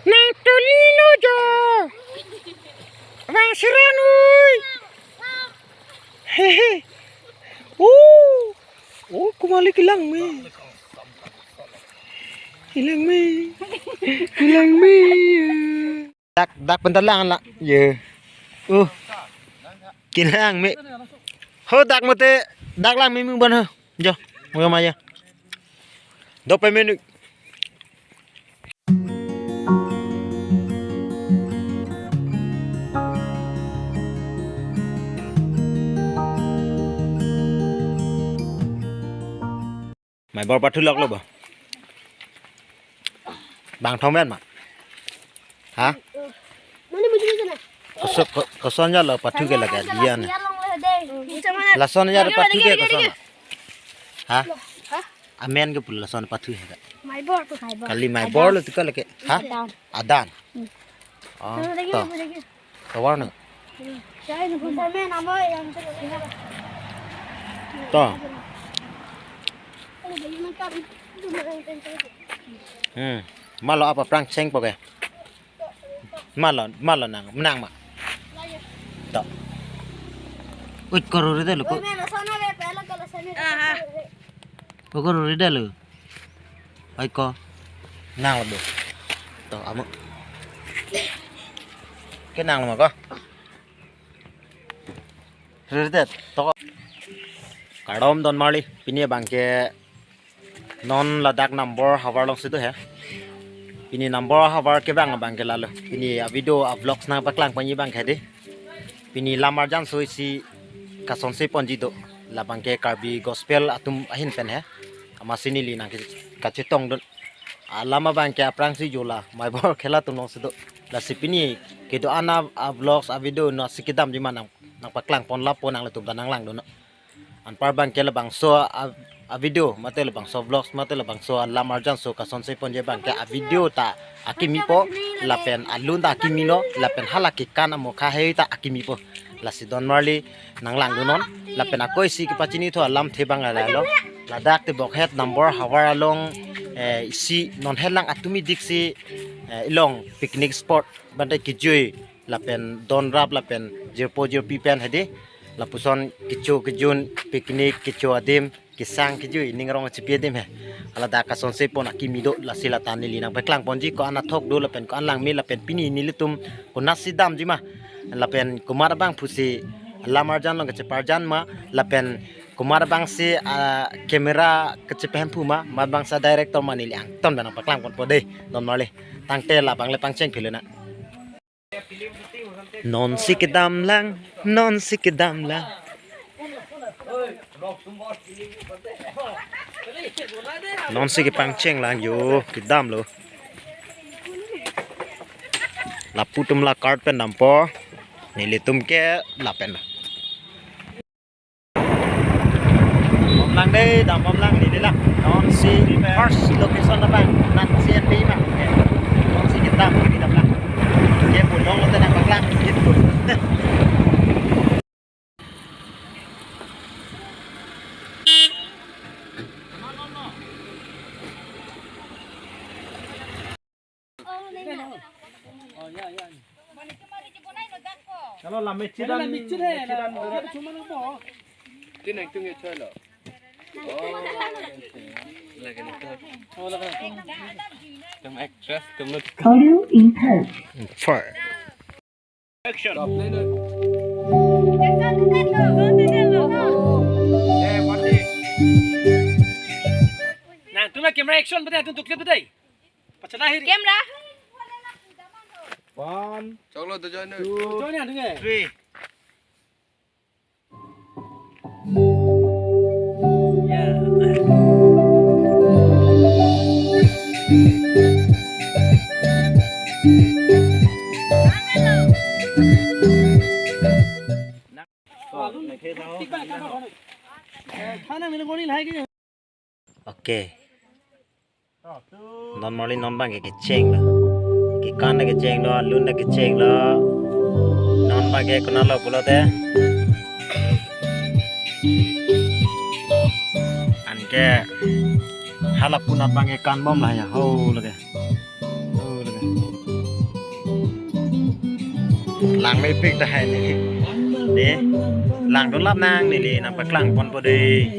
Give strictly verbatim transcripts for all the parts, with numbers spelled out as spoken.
Nang tuli lo jo. Bang seran ui. Hehe. Oh. Oh, kumali kelang me. Kelang me. Kelang me. Dak, dak bentar lang la. Ye. Uh. Kelang me. Ho dak mate, dak lang me mung ban ho. Jo, mo ma ya. Dopemenu. Mai bor pathu lok lo bo. Bang thong ben ma. Ha? Mane mujhe mujhe na. Koso-, ko-, koson jalo pathu ke lake dia na. Lason jalo pathu ke koson. Ha? Ha? Amen ke pul lason pathu he. Mai bor tu. Mai bor. Kali mai bor lo tu ke lake. Ha? Adan. Adan. Hmm. Oh, to. Lagi, lagi. Tovar na. Hmm. Saya nunggu. Amen, amo yang tu. To. Hmm. Malo apa prang cheng po ke? Malo, malo nang, menang ma. To. Uj, koro rida lo ko. Aha. Ko koro rida lo. Ai ko. Nang lo do. To, amo. Ke nang lo ma ko. Rida to. Kardom don marli, pini abangke non ladak Nambor havar alongsi do he. Pini Nambor havar kevang abangke lalo. Pini a-video a-vlogs nangpaklang ponji abangke dei. Pini lam arjan so isi kasonse ponji do. Labangke Karbi Gospel atum ahin pen he. Amatsi neli nang ke-, kachetong dun. Alam abangke aphrangsi jola. Mai bor khela atum alongsi do. Lasi pini kedo-an a-vlogs a-video non si kedamji ma nang, nangpaklang pon lapu nanglitum ta nanglang dun. Anpar abangke labangso a, a-video, mate labangso vlogs, mate labangso alam arjan so kasonse ponji abangke a-video ta akimi po, lapen alun ta akimi lo, lapen hala kekan amokha hei ta akimi po. Lasi don marli nanglang dun non, lapen ako isi kepachini tho alamthe abang lalo. Ladak Tibokhet Nambor havar along, eh, isi non helang atum idik si, eh, ilong picnic spot bante kejui lapen donrap lapen jirpo jirpi pen he dei. Lapuson kecho kejun picnic kecho adim kesang kejui ning rong chipi adim he. Ladak kasonse pon akimi do lasi lata neli nangpaklang ponji ko-an athok do lapen ko-an lang me lapen pini nelitum konatsi damji ma. Lapen komat abang pusi lam arjan along kacheparjan ma lapen komat abangsi, ah, camera kachepahemphu ma, mat abangsi director ma neli angton pen nangpaklang ponpo dei don marli. Tangte labang le pangcheng philo na. Non si kedam lang, non si kedam lang. Non si kepangcheng lang yo, kedam lo. Lapu atum la cart pen dampo. Nelitum ke lapen. Bom lang dei, dam bom lang, neli lang. Non si first location abang, non si N B ma. Non si kedam, kedam lang. Ke pulong lote nangpaklang, gitu. Chalo, la michidan, michidan. Tin nang tung ye chalo. Oh. Tum actress, tum look. Audio in post. Fire. Action. Nangtum la camera action bete, nangtum tukle bete. Pachana hiri. Camera. One, choklo to join, two, join ya, three. Okay. Non marli non abangke kecheng lo. Kekan ta kecheng lo, alun ta kecheng lo. Non abangke konatlo pulote. Anke hala punat abangke kan bom la ya. Ho lake. Ho lake. Lang mepik tahai ne. Ne. Langdun lap nang neli nangpaklang ponpo dei.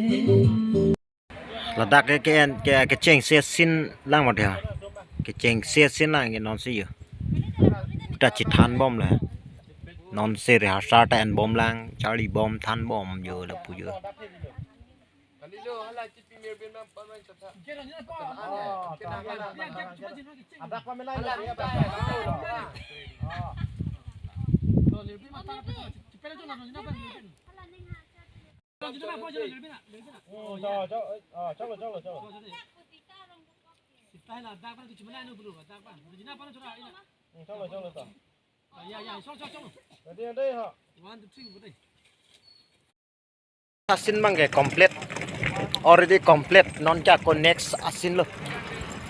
Ladak ke, ke, ke, kechengsi asin lang ma dia. Kechengsi asin lang ke nonsi yo. Ta chethan bom la. Nonsi rehearsal ta en bom lang, charli bom than bom yo lapu yo. Asin abang ke complete. Already complete. Non ke ako next asin lo.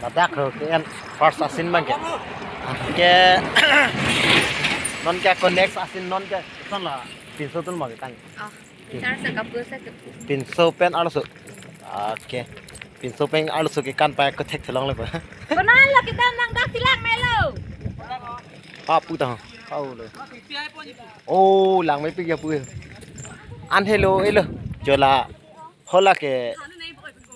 Ladak ho ke en first asin abang ke. Ke non ke ako next asin non ke. Son la pinso tun ma ke kan. Ah, pinso pen arloso. Okay. Pinso pen arloso ke kan pa ko thek thelong le pa. Konan lo kita nang dak silang melo. Hapu ta. Hau le. Oh, lang mepik ya pu. An hello, hello. Jola. Hola ke.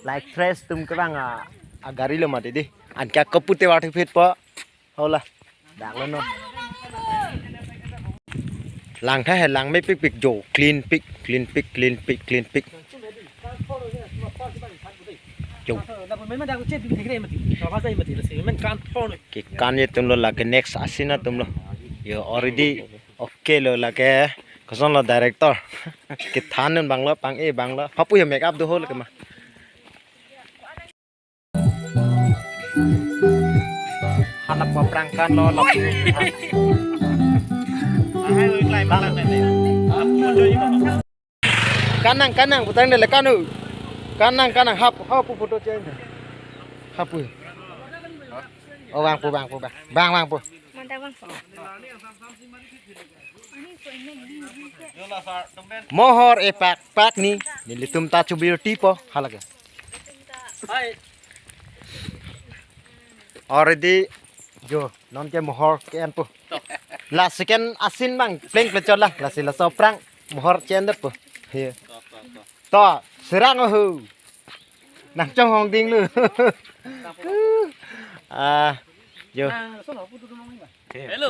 Like fresh tum kerang a, a gari lo ma didi. An kya kapute wat phit po. Hola. Dak lo no. Lang tha he lang mepik pik jo. Clean pik, clean pik, clean pik, clean pik. Jo. Ke kan ye tum lo lake next asin atum lo. Yo already okay lo lake. Koson lo director. Kethan nun bang lo, pang-e bang lo. Hapu yo make up do ho lake ma. Hanap ma prang kan lo lap. Kanang kanang putang dele kanu. Kanang kanang hap hap photo change. Hapu. Oh bang pu bang pu bang. Bang bang pu. Mantap bang. Mohor epak pak ni. Nelitum ta chubir tipo halake. Already jo non ke mohor ke-en po. La second asin bang pleng plechot la la sila soprang mohor chen det po. He. To serang ho. Nang chong hong ding lu. Ah, jo. Hello,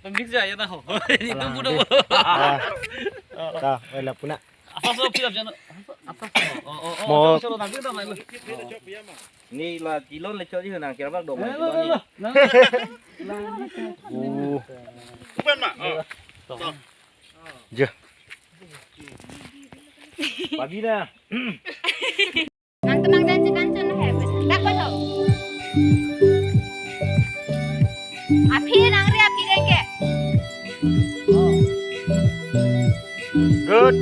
pemiksa ya tahu. Itu mudah. Ah. Ta, oi la puna. Apa so pilap jana? Apa so? Oh, oh, oh. Mo. Ni la kilon le chori nang kira bak dong. Hello, hello. Uh. Upen ma. Jo. Pagi na. Nang tenang dan cekan cun lah habis. Tak apa tau. Api nang ri api dengke. Good.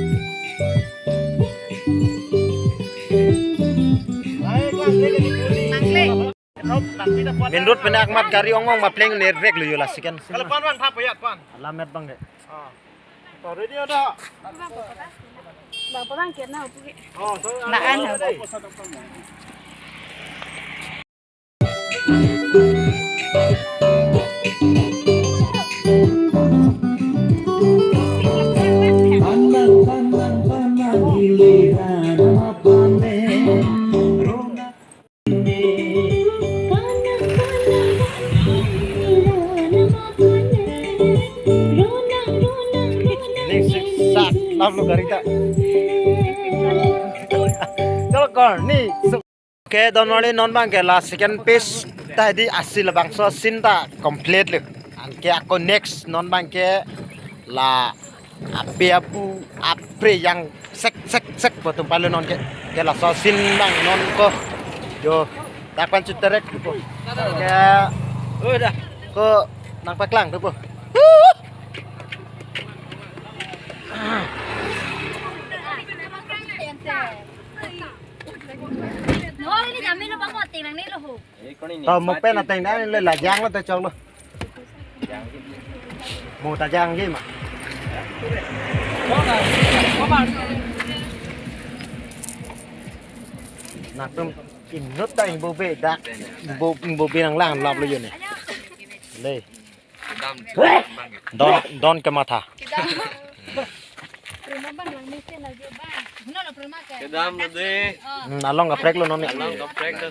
Nang klik. Main road pen akmat gari ong ong ma pleng nervek lo yo la second. Kalau pan bang thap ya pan. Alamet bang de. Ah. To ready ada. Bang perang kena upu. Oh, so. Naan ha. Ning sik sat lam lo gari ta. Chalo kor ni. Oke, don mali non bang ke la second phase ta di asil bangso asin ta complete lo. Anke ako next non bang ke la ape apu apre yang sek sek sek botum palo non ke. Ke laso asin bang non ko. Jo, takpan chuterek ko. Ke. Oh, dah. Ko nangpaklang tu po. To mo pen ateng dan le lajang lo te chok lo. Mo ta jang ge ma. Nangtum inut ta ingbo be dak ingbo ingbo be nang lang lap lo yo ne. Le. Don, don kematha. Kedam. Kedam lo dei. Hmm, along kaprek lo non ni. Along kaprek lo.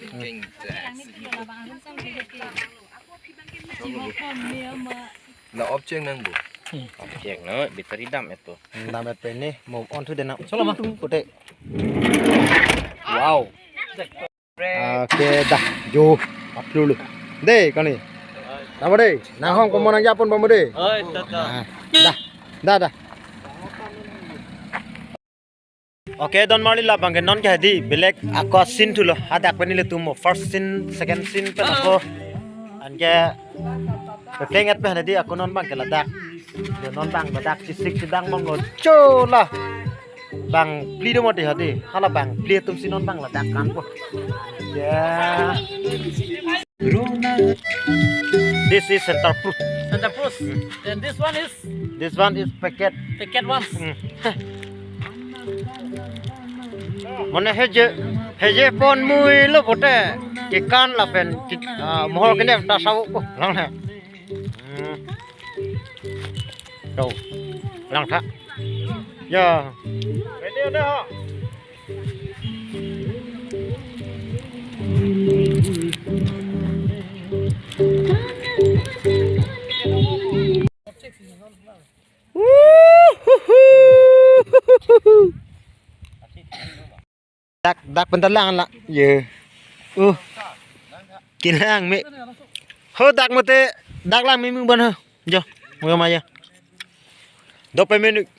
La off cheng nang bu. Off cheng lo, battery dam itu. Hmm, dam itu ini, move on to the now. Chalo ma. Tung, tung, pute. Wow. Oke, dah, jo, upload dulu. Dei, kani. Tamo dei, nanghong komo nang japon bamo dei. Oi, tata. Ah, dah, dah, dah. Oke, don marli labang ke non ke hadi belek ako scene thulo. Hadak pen nelitum first scene, second scene pen ako. Anke pepleng et pen hadi ako non bang ke ladak. Yo non bang ladak chisik chidang bang lo chola. Bang phli do mati hadi. Hala bang phli atum si non bang ladak kan po. Ya. This is Center Fruit. Center Fruit. And this one is? This one is packet. Packet one. Hmm. Mane heje, heje pon mui lo pote. Kekan lapen ke, ah, mohor kene ta sawo ko lang he. Hmm. Tuh, langtha. Ya. Dak, dak bentar lang la. Ye. Uh. Kilang me. Ho dak mate, dak lang me mung ban ho. Jo, mo ma ya. Dopet minute.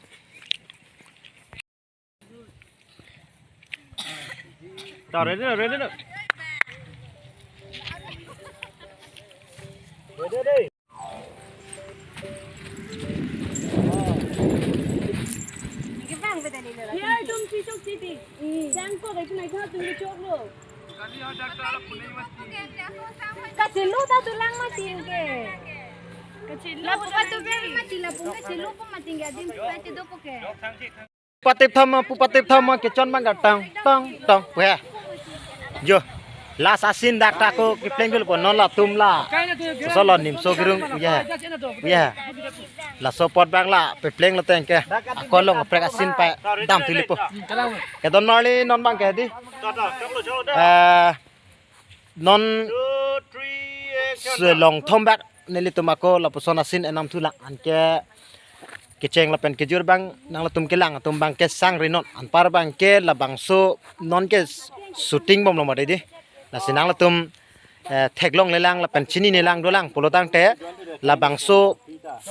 Ta ready na, ready na. Ready, ready. Kevang beda ni lo. Ya, tum chisok siti. Hmm. Jangko, rai pun aja tum chisok lo. Kachelo ta tulang mati ke. Kachelo. Lapu ka tu ber mati, lapu kachelo pu mati ke, adim pa te do pu ke. Patip thama, pu patip thama, kechon bang tang, tang, tang, pu he. Jo, last a-scene dak ta ako kepleng dul po non latum la. Solo Nimso Kirung, ya, ya. Laso apot bang la pepleng lo teng ke. Ako long kaprek a-scene pa dam thili po. Ke don marli non bang ke di. Eh, non selong thom bak nelitum ako lapuson a-scene enam thulang anke kecheng lapen kejor bang nanglatum kelang atum bang ke sangri non anpar bang ke labangso non ke shooting bomlo mati di. Lasi nanglatum, eh, theklonglelang lapen chinine lang dolang pulo tangte labangso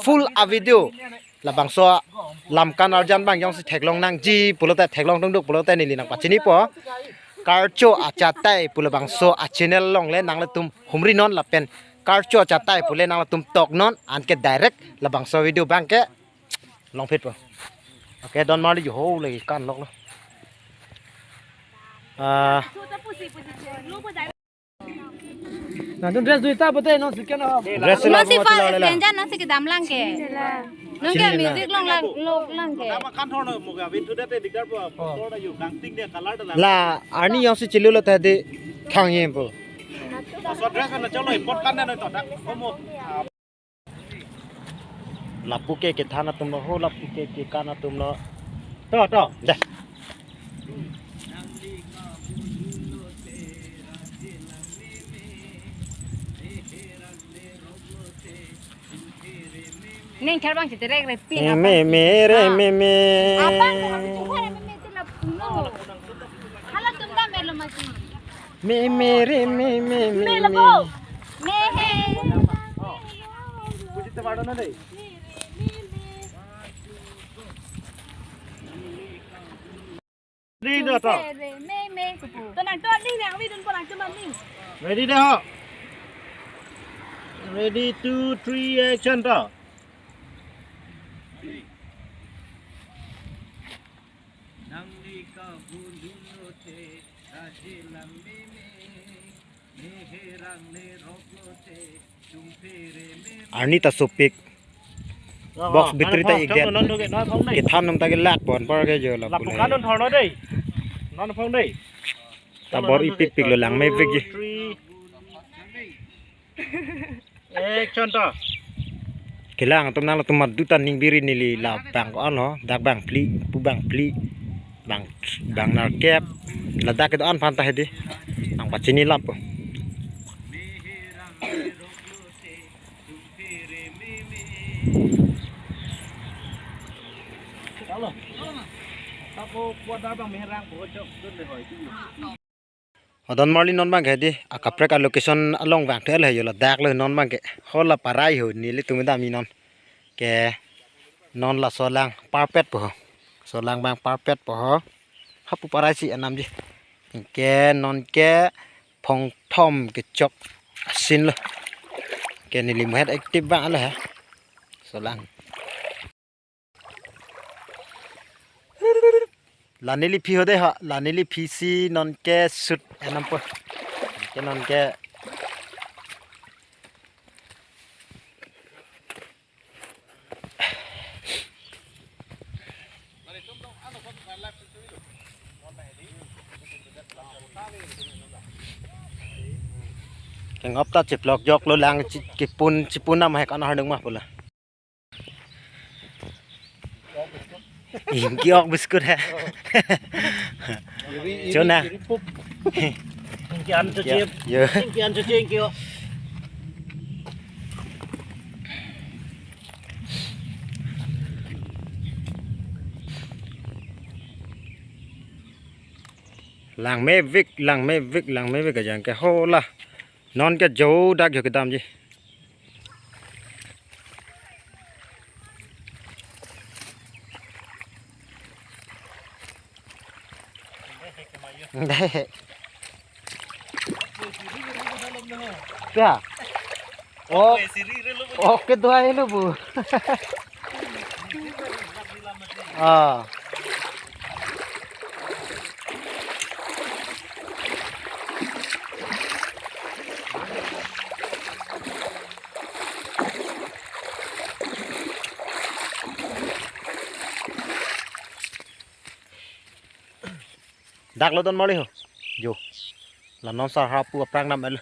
full a-video labangso lamkan arjan bang jongsi theklong nangji pulote theklong tungduk pulote neli nangpachini po. Karcho Achatai pu labangso a-channel along le nanglatum humri non lapen Karcho Achatai pu le nanglatum tok non anke direct labangso video bang ke longphit po. Oke, don marli jo ho le kan lok lo. Ah. Nangtum dress duita pote non sikan. Dress la non si ko fa lela. Scan non si kedam lang ke. Non ke sini lela. Music long lang, long lang ke. Kan thor no mo ga win to that dikdar po. Thor da yu kangting de color da la. La arni jongsi chelu lo ta de khang yem po. So dress na chalo import kan na to da. Komo. Lapu ke kethan atum lo ho, lapu ke kekan atum lo. To, to. Dah. Ning khar bang si terek repi. Me, apa? Me, me, re, me, me. Apa? Apa? Apa? Apa? Apa? Hala tum dam elo mati. Me, me, re, me, me, me, me. Me labo. Me he. Ready dah, to. Me, me, kupu. Tenang, to, ning, ning, kami dun pulang, cuma ning. Ready dah, ho. Ready, two, three, action, to. Arni ta sopik. Box bitri ta ikdet. Kethan nam ta kelak pon par ke jo la. Lapu pule. Kan non thor no dei. Non phong dei. Ta bor ipik pik lo lang me vek ji. Action, to. Kelang atum nangtum madu ta ningbiri neli la bang ko-an ho, dak bang phli, pu bang phli, bang bang nerkep, ladak kedo-an aphan ta hedi, nangpachini lap. O don marli non bang ke di, akaprek a location along bang tel he yo ladak lo non bang ke. Hola parai ho nelitum dam-i non. Ke non laso alang parpet po ho. Laso alang bang parpet po ho. Hapu parai si anam ji. Ke non ke phongthom kechok asin lo. Ke neli muhet active bang lo he. Laso alang. La neli phi ho de ha, la neli phi si non ke sut enam po. Ke non ke. Kengop ta chiplok jok lo lang chi-, kipun chipun nam hek an hardeng mah pula. Ingki ok biscuit he. Chona. Ingki an to chip. Yo. Ingki an to chip ingki ok. Lang mevik, lang mevik, lang mevik ajang ke hola. Non ke jo dak jo kedam ji. Dai. Tua. Oh. Oh, kedua ini, Bu. Ah. Dak lo don mali ho. Jo. La non sar hapu aphrang nam el.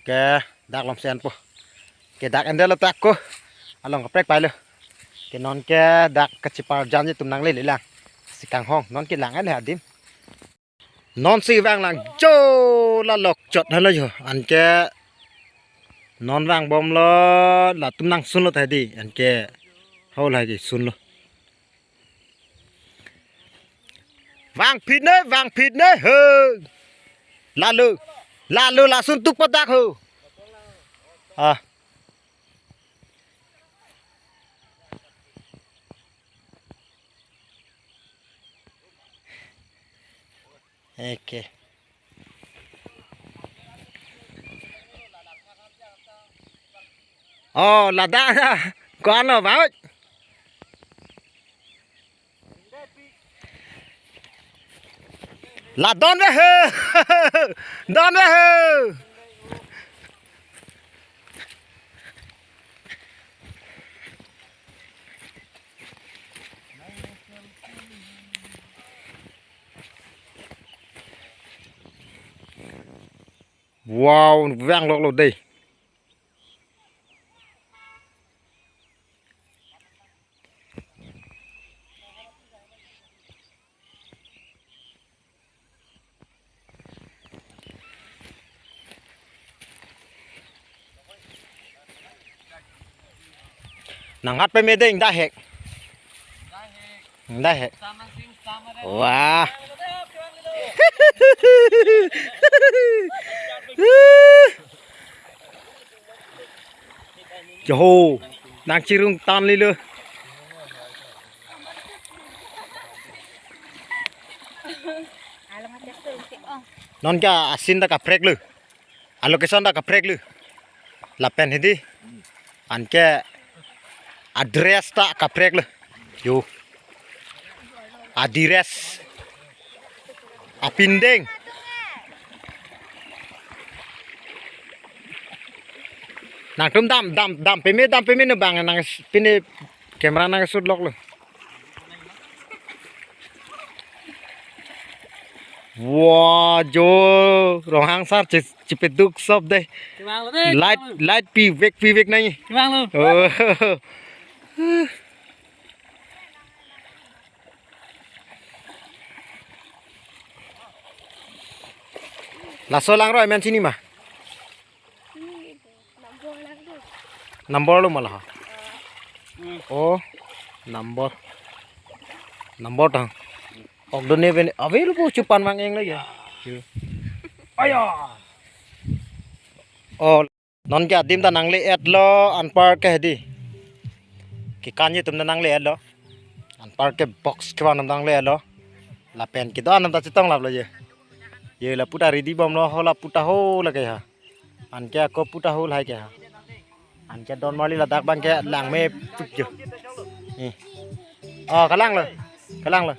Ke dak lom sen po. Ke dak endel lo tak ko. Along kaprek pai lo. Ke non ke dak kachipar jan ji tum nangle le lang. Si kanghong non ke lang el adim. Non si vang lang jo la lok chot halo jo. Anke non vang bom lo latum nangsun lo tadi. Anke hau lagi sun lo. Vang phit ne, vang phit ne, he. Lalo, lalo lasun tuk padak ho. Ah. Eke. Oh, ladak na. Ko-an lo, Bang? La don ve he. Don ve he. Wow, vang lok lo dei. Nang hat peme dei, dak hek. Dak hek. Wah. Joho, nang chirung tan lilo. Non ke asin ta kaprek lo. A location ta kaprek lo. Lapen hedi. Anke address ta kaprek lo. Yo. Address. Apindeng. Nangtum dam, dam, dam peme, dam peme ne bang nang pine camera nang shoot lok lo. Wah, jo, Ronghang sar che-, chepeduk sop dei. Kevang lo dei, light, kevang lo. Light pivek, pivek nai. Kevang lo. Oh. Laso langroi amen chini ma? Number lo malah. Oh, number. Number tang. Ok done ben available chupan vang eng lagi. Ayo. Oh, non ke adim ta nangle-et lo anpar ke hedi. Kekan atum ta nangle-et lo. Anpar ke box kevang atum ta nangle-et lo. Lapen kedo-an atum ta chetong lap lo je. Je lapu ta ready bom lo ho lapu ta ho lake ha. Anke ako pu ta ho lahai ke ha. Anke Don Marli ladak abang ke langmepik jo. Eh. Oh, kalang lo. Kalang lo.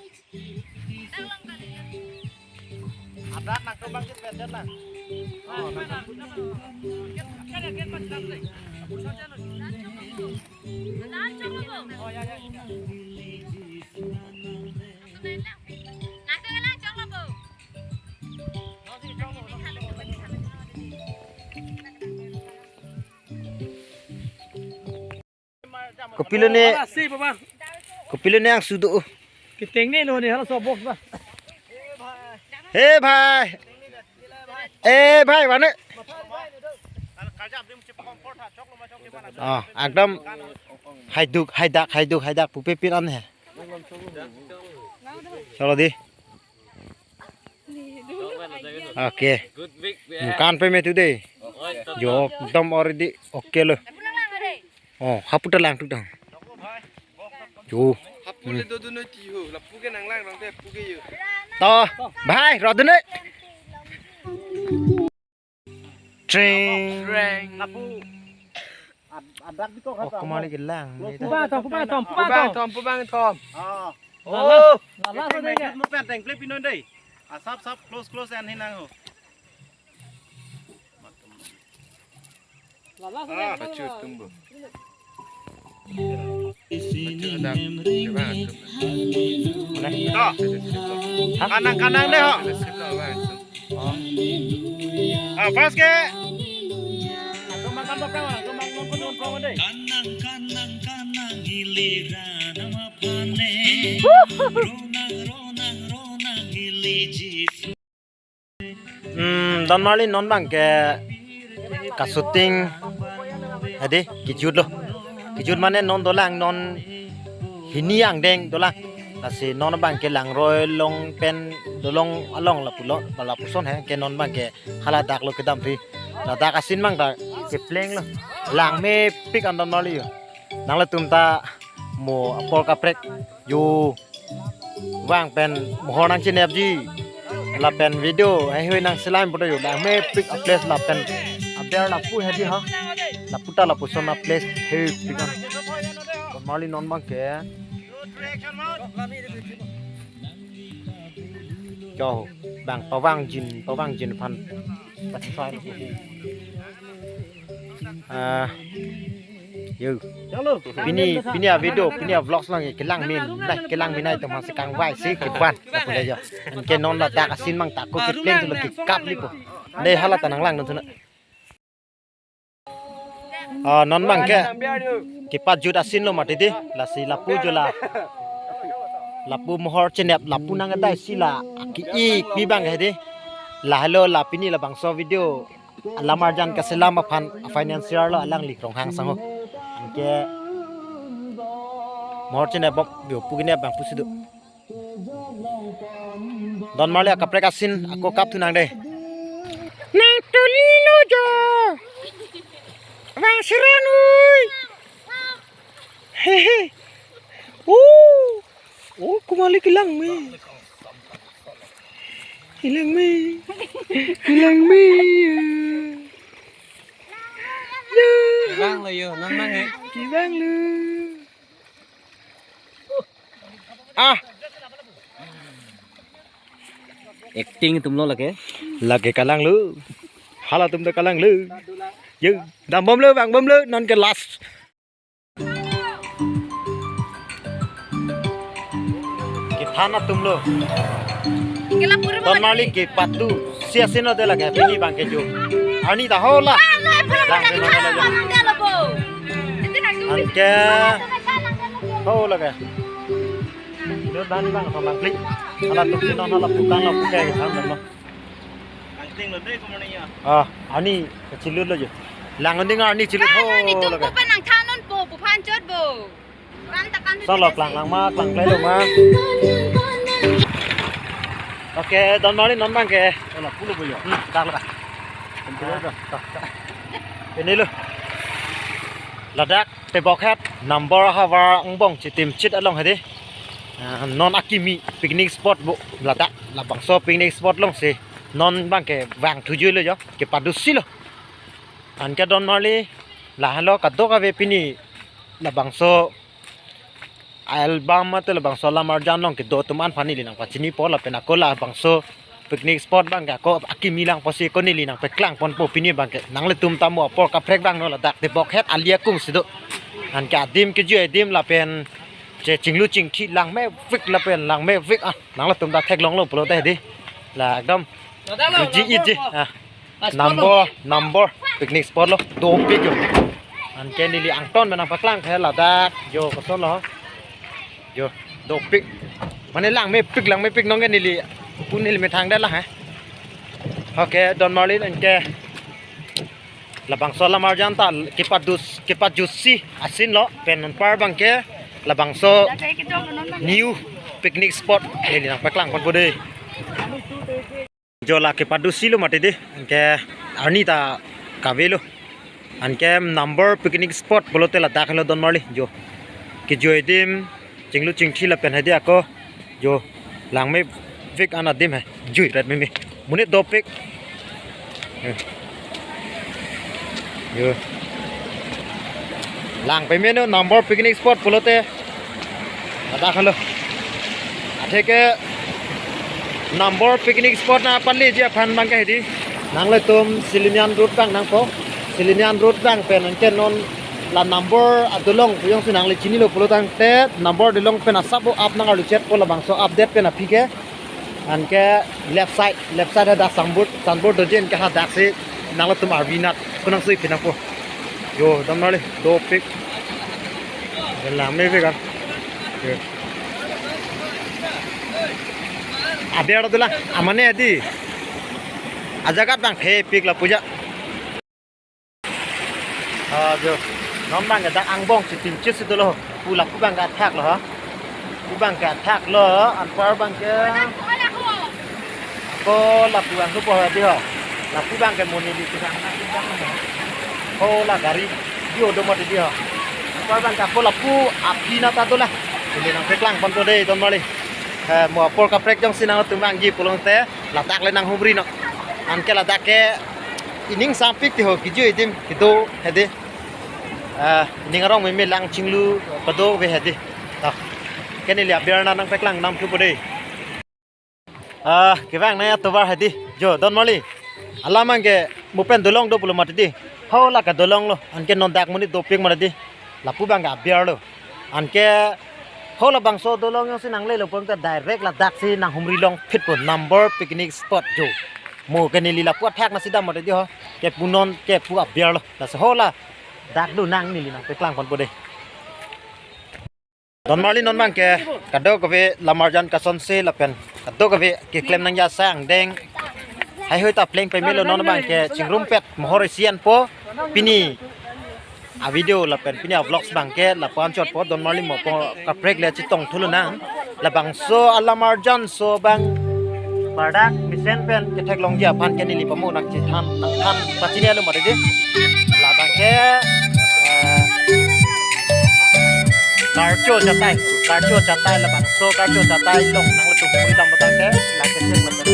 Kopilo ne, kopilo ne angsudo. Keteng ne lo ne, halaso box ba. He bhai. Eh bhai, mane. Ah, ekdom haiduk, haidak, haiduk, haidak pupe pin an he. Chalo di. Okay. Kan pe me tu dei. Jo, ekdom already okay lo. Oh, hapu ta lang tu dang. Jo. Hapu le do do noi ti ho, lapu ke nang lang nang te pu ke yo. To, bhai, ro dun noi. Tring. Tring. Lapu. Ad-, adak di kok. Oh, kemali kelang. Pu bang thom, pu bang thom, pu bang thom, pu bang thom. Ah. Oh, lala, lala, lala, lala. Mo pen teng play pinon dei. Asap sap close close an hinang ho. Lala, lala, ah, lala. Pachu tumbu. Pachu adak. Coba tumbu. Mana? To. Kanang kanang dei ho. Ada sip lah, bang. Ah, first ke. Kanang, kanang, kanang, giliran ama pane. Ronang, ronang, ronang, gili ji. Hmm, Don Marli non abang ke ka-shooting. Hedi, kejut lo. Kejut mane non dolang, non hini angdeng dolang. Lasi non abang ke langroi along pen dolong along lapulo, lapuson he, ke non abang ke hala dak lo kedam thi. Ladak asin abang ta kepleng lo. Langmepik an Don Marli yo. Nanglitum ta mo apor kaprek yo vang pen mohor nangchinepji. Lapen video heihui nangselam pu ta yo, langmepik a-place lapen aber lapu hedi ha. Lapu ta lapuson a-place heipik an. Don Marli non abang ke. Jo, bang pavangjin, pavangjin aphan. Ah, yo. Pini, pini a-video, pini a-vlogs abang kelang min, nai kelang min nai teman sekang vai si keban. Lapu le jo. Anke non ladak asin abang ta ako kepleng tu lagi kap lipo. Dei hala ta nanglang non tu na. Ah, non abang ke kepajut asin lo mati di, lasi lapu jo la. Lapu mohor chinep, lapu nang adai si la. Aki ik pi abang hedi. Lahelo la pini labangso video alam arjan kaselam aphan a-financier lo alangli Ronghang sangho. Anke mohor chinep bok yo pu kene abang pusi do. Don Marli akaprek asin ako kap thu nang dei. Nang tuli lo jo. Vang siran ui. Hehe. Oh. Oh, kemali kelang me. Kelang me. Kelang me. Ya. Kevang lo yo, non abang he. Kevang lo. Ah. Acting atum lo lake. Lake kalang lo. Halatum ta kalang lo. Yo, dam bom lo, vang bom lo, non ke last. Kethan atum lo. Don marli kepatu si asin lo de lake pini abang ke jo. Arni ta ho la. Lang ke nang lo jo. Anke ho lake. Lo dan bang to bang klik. Hala tuk si non hala putang lo pukai ke tham lo. Ah, arni kechilut lo jo. Lang unding arni chilut ho lake. Nangthan non po, po phan chot bo. Solo klang lang ma, klang klai lo ma. Oke, don marli non abang ke. Solo pulo boyo. Hmm, klang lo ka. Ini lo. Ladak tebokhet number havar angbong chitim chit along hedi. Ah, non akimi picnic spot bo ladak labangso picnic spot along si non abang ke vang thujui lo jo, kepadu si lo. Anke don marli lahelo kadokave pini labangso album mate labangso alam arjan along kedo atum aphan neli nangpachinipo lapen ako labangso picnic spot abang ke ako akimi lang pusi ako neli nangpeklang ponpo pini abang ke nanglitum ta mo apor kaprek vangnon ladak tebokhet ali akung si do. Anke adim kejui adim lapen che chinglu chingthi langmevek lapen langmevek ah nanglitum ta theklong lo pulote hedi. La ekdom. Ji iji. Ah. Number, number picnic spot lo, dopik jo. Anke neli angton menang paklang ke ladak jo koson lo. Jo, dopik. Mane langmepik, langmepik nonke neli pun neli methang de la he. Oke, don marli anke labangso alam arjan ta kepadu, kepadu si asin lo pen anpar abang ke labangso new picnic spot neli nangpaklang ponpo de. Jo la kepadu si lo mati di, anke arni ta kave lo. Anke number picnic spot pulote ladak helo don marli jo. Kejui adim, chinglu chingthi lapen hedi ako jo langmevek an adim he. Jui rat meme. Monit dopik. Eh. Jo. Lang peme no number picnic spot pulote. Ladak helo. Atheke number picnic spot nangpaleji aphan abang ke hedi. Nanglitum Silonijan road abang nangpo. Silonijan road abang pen anke non la number adolong pu jongsi nangli chinilo pulo tangte number adolong pen asap o ap nangarlu chetpo labangso update pen aphi ke. Anke left side, left side hadak signboard, signboard doji anke hadak si nanglitum arvinat kunang sui pinangpo. Jo, don marli, dopik. Langmevek an. Jo. Abiar dolang, amane hedi. Ajagat abang thepik lapu ja. Ah, jo. Non abang ke dak angbong chitim chit si dolo. Pu lapu abang ke athak lo ha. Pu abang ke athak lo, anpar abang ke. Ako lapu angko po hedi ho. Lapu abang ke mo neli pu abang. Ko la gari. Di odo mati di ho. Anpar abang ke ako lapu aphi na ta dolang. Neli nangpeklang ponpo de don marli. Eh, mo apor kaprek jongsi nangtum vangji pulote ladak le nanghumri non. Anke ladak ke ining sangpik ti ho kejui adim kedo hedi. Ah, ining arong meme lang chinglu padove hedi. Ta. Ke neli abiar na nangpeklang nangthupo de. Ah, kevang nangji atovar hedi. Jo, don marli. Alam abang ke mo pen dolong do pulo mati di. Ho la kadolong lo. Anke non dak monit dopik mati di. Lapu abang ke abiar lo. Anke ho labangso dolong jongsi nanglelo pulote direct ladak si nanghumri longphitpo number picnic spot jo. Mo ke neli lapu athak na si dam mati di ho. Kepu non kepu abiar lo. Lasi ho ladak do nang neli nangpeklang ponpo de. Don marli non abang ke kadokave lam arjan kasonse lapen kadokave keklem nangji asai angdeng. Haihui ta pleng pemelo non abang ke chingrumpet mohor isian po pini a video lapen pini a vlogs abang ke lapu-an chotpo don marli mo apor kaprek le chetong thulonang. Labangso alam arjan so abang bardak mesen pen ketheklongji aphan ke neli pamo nangchethan nangthan pachini alo mati di. Labang ke, eh, Karcho Chatai, Karcho Chatai labangso Karcho Chatai along nanglitum puri dam batang ke lake sek labang.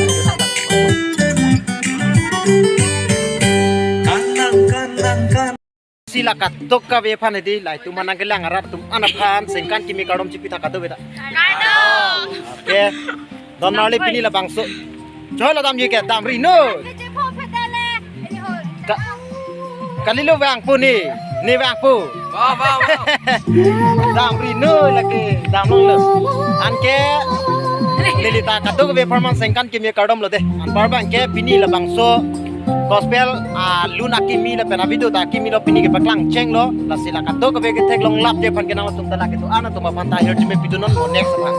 Kanang kanang kan. Si la kadokave aphan hedi, la itum anang kelang arat atum an aphan sengkan kimi kardom chipi thak kadokave ta. Kardom. Oke. Don marli pini labangso. Choi la damji ke damri no. Ka-, kalilo vangpo ni. Ni vangpo. Ba, ba, ba. Damri no lake damlonglo. Anke Neli ta kadokave apharman sengkan kimi kardom lo de. Anpar abangke pini labangso gospel alun akimi lapen avideo ta akimi lo pini kepaklang chenglo. Lasi la kadokave ketheklong lap de aphan ke nangtum ta lake do-an atum aphan ta ahirjume pidunnon mo next aphan.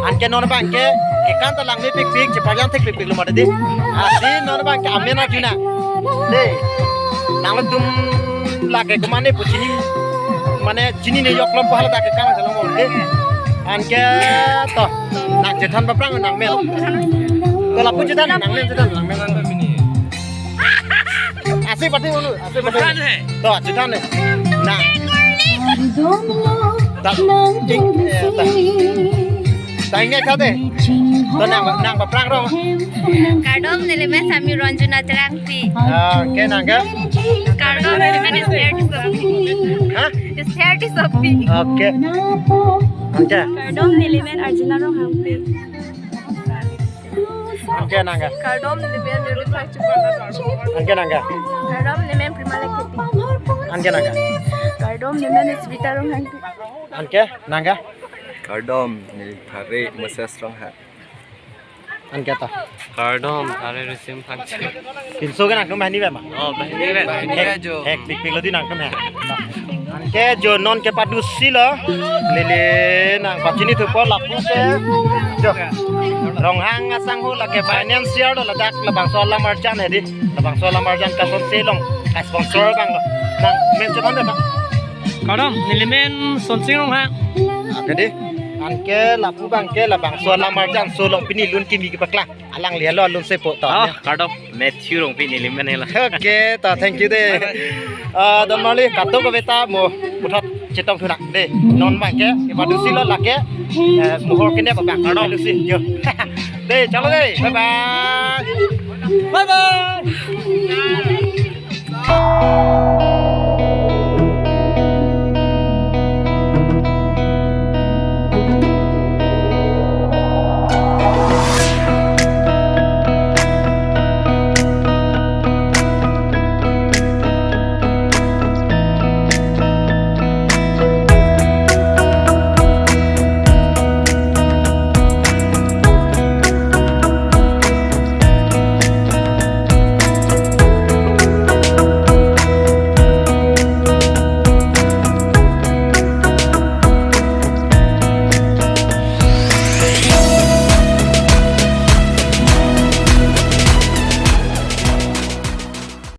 Anke non abangke kekan ta langmepikpik, cheparjan thekpikpik lo mati de. Lasi non abangke amen arjuna. De. Nangtum lake komatne pu chini, mane chinine yok lom pu hala ta kekan sa lom de. Anke to nang chethan paprang nang mel. To lapu chethan nang mel, chethan nang mel. Ase pati ulu, ase pati. Chethan he. To chethan he. Nang. Ta, ik, eh, ta. Ta inge kade. To nang, nang paprang rong. Kardom, nelimen Sami Ronjuna Terangpi. Ah, oke, nang ke? Kardom, nelimen Esther Tissopi. Hah? Esther Tissopi. Oke. Anke? Kardom, nelimen Arjuna Ronghangpi. Anke nang ke? Kardom, nelimen Nirmit Phangchopar. Anke nang ke? Kardom, nelimen Primala Kepi. Anke nang ke? Kardom, nelimen Svita Ronghangpi. Anke nang ke? Kardom, neli Thare Moses Ronghang. Anke ta? Kardom, Thare Risim Phangcho. Pinso ke nangtum banghini pen ma? Oh, banghini pen. Banghini pen jo. Thekpikpik lo di nangtum he. Anke jo non kepadusi lo. Neli nang pachini thupo lapu ke. Jo. Ronghang asangho lake financier lo ladak labangso alam arjan he di. Labangso alam arjan kasonse along. Ka sponsor abang lo. Nang men chethan de ta. Kardom, nelimen Sonsing Ronghang. Oke di. Anke lapu abangke labangso alam arjanso along pini lun kimi kepaklang. Alangli helo alun sepo to. Oh, ya. Kardom. Matthew Rongpi nelimen helo. Oke, ta thank you de. Ah, don marli kadokave ta mo puthot chetong thunang de. Non abangke kepadusi lo lake. Eh, mohor kene abang. Kardom. Kepadusi. Jo. De, chalo de. Bye bye. Bye bye.